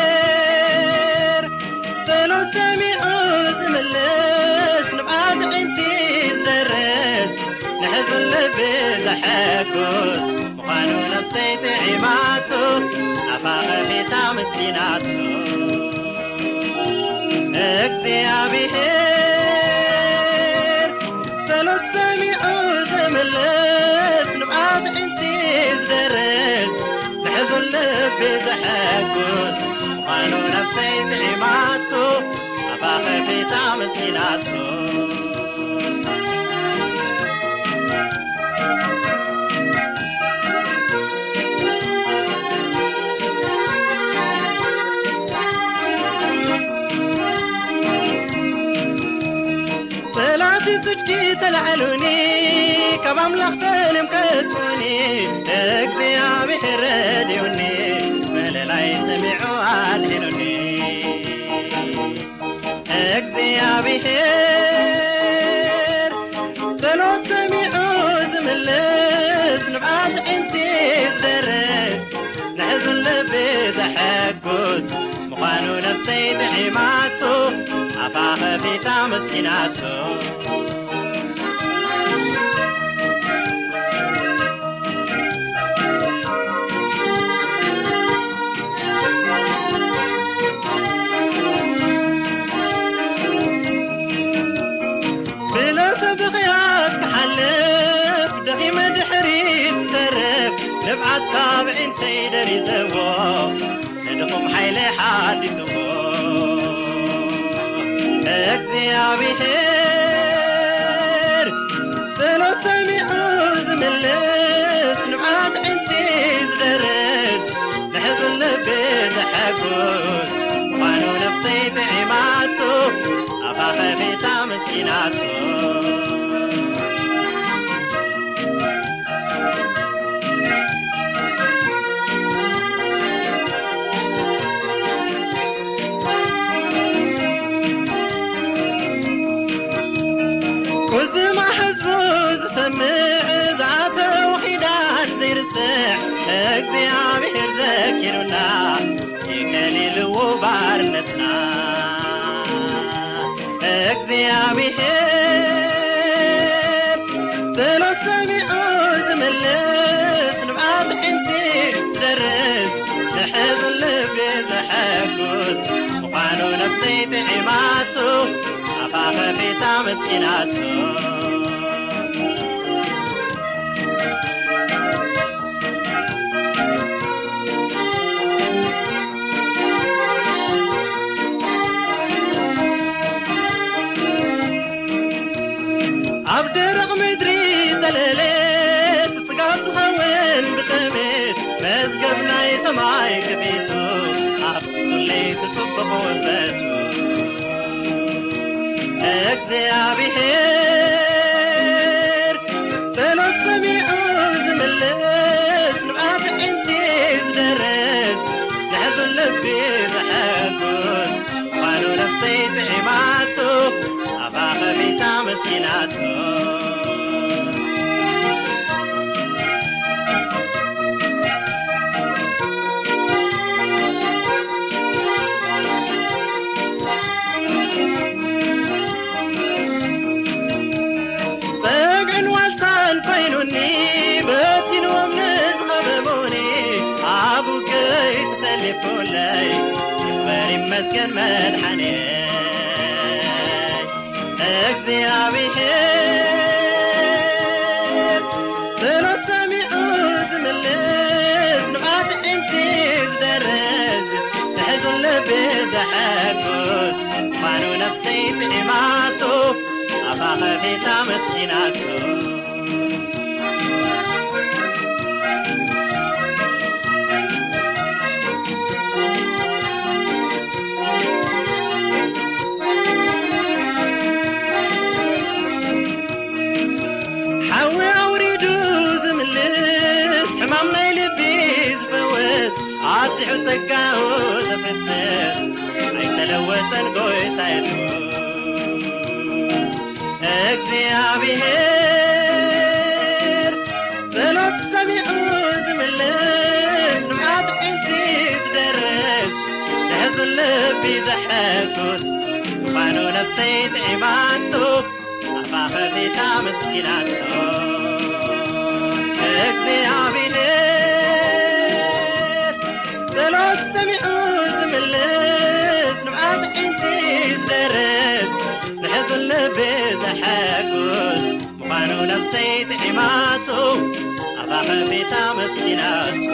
እግዚኣብሔር ጸሎት ሰሚዑ ዝምልስ፣ ንብዓት ኣዒንቲ ዝደርስ፣ ንሕዙን ልቢ ዘሐጉስ ምዃኑ ነፍሰይ ጥዒማቶ፣ ኣፋ ኸፊታ ኣመስጊናቶ። እግዚኣብሔር ጸሎት ሰሚዑ ዝምልስ፣ ንብዓት ኣዒንቲ ዝደርስ፣ ንሕዙን ልቢ ዘሐጉስ ምዃኑ ነፍሰይ ጥዒማቶ፣ ኣፋ ኸፊታ ኣመስጊናቶ። ጸላእቲ ጽድቂ ተላዕሉኒ፣ ካብ ኣምላኽ ፈልዮም ከጥፉኒ፣ እግዚኣብሔር ረድዩኒ፣ ምህለላይ ሰሚዑ ኣድሒኑኒ። እግዚኣብሔር ጸሎት ሰሚዑ ዝምልስ፣ ንብዓት ኣዒንቲ ዝደርስ፣ ንሕዙን ልቢ ዘሐጉስ ምዃኑ ነፍሰይ ጥዒማቶ፣ ኣፋ ኸፊታ ኣመስጊናቶ። ብለሰ ብኽያት ክሓልፍ፣ ደኺመ ድሕሪት ክተርፍ፣ ንብዓትካ ኣብ ኣዒንተይ ደሪዘዎ፣ ንድኹም ሓይሊ ሓዲስዎ። እግዚኣብሔር ጸሎት ሰሚዑ ዝምልስ፣ ንብዓት ኣዒንቲ ዝደርስ፣ ንሕዙን ልቢ ዘሐጉስ ምዃኑ ነፍሰይ ጥዒማቶ፣ ኣፋ ኸፊታ ኣመስጊናቶ። ቁዝማ ህዝቡ ዝሰምዕ፣ ዝኣተው ኺዳን ዘይርስዕ፣ እግዚኣብሔር ዘኪሩና፣ ይከሊልዎ ባርነትና። እግዚኣብሔር ጸሎት ሰሚዑ ዝምልስ፣ ንብዓት ኣዒንቲ ዝደርስ፣ ንሕዙን ልቢ ዘሐጉስ ምዃኑ ነፍሰይ ጥዒማቶ፣ ኣፋ ኸፊታ ኣመስጊናቶ። ኣብ ደረቕ ምድሪ ተለሌት፣ ጽጋብ ዝኸውን ብጥሜት፣ መዝገብ ናይ ሰማይ ከፊቱ፣ ኣፍሲሱለይ እቲ ጽቡቕ ውህበቱ። እግዚኣብሔር ጸሎት ሰሚዑ ዝምልስ፣ ንብዓት ኣዒንቲ ዝደርስ፣ ንሕዙን ልቢ ዘሐጉስ ምዃኑ ነፍሰይ ጥዒማቶ፣ ኣፋ ኸፊታ ኣመስጊናቶ። ጸግዕን ዋልታን ኮይኑኒ፣ በቲንዎም ንዝኸበቡኒ፣ ኣብ ውግእይ ተሰሊፉለይ፣ ይኽበር ይመስገን መድሓኔ። እግዚኣብሔር ጸሎት ሰሚዑ ዝምልስ፣ ንብዓት ኣዒንቲ ዝደርስ፣ ንሕዙን ልቢ ዘሐጉስ ምዃኑ ነፍሰይ ጥዒማቶ፣ ኣፋ ኸፊታ ኣመስጊናቶ። ሓዊ ኣውሪዱ ዝምልስ፣ ሕማም ናይ ልቢ ዝፈውስ፣ ኣብዚሑ ጸጋኡ ዘፍስስ ኣይተለወጠን ጎይታ የሱስ። እግዚኣብሔር ጸሎት ሰሚዑ ዝምልስ፣ ንብዓት ዒንቲ ዝደርስ፣ ንሕዝን ልቢ ዘሐጉስ ምዃኑ ነፍሰይ ጥዒማቶ፣ ኣፋ ከፊታ መስኪናቶ። እግዚኣብሔር ጸሎት ሰሚዑ ዝምልስ፣ ንብዓት ዒንቲ ዝደርስ፣ ንሕዝን ልቢ ዘሐጉስ ምዃኑ ነፍሰይ ጥዒማቶ፣ ኣፋ ከፊታ መስኪናቶ።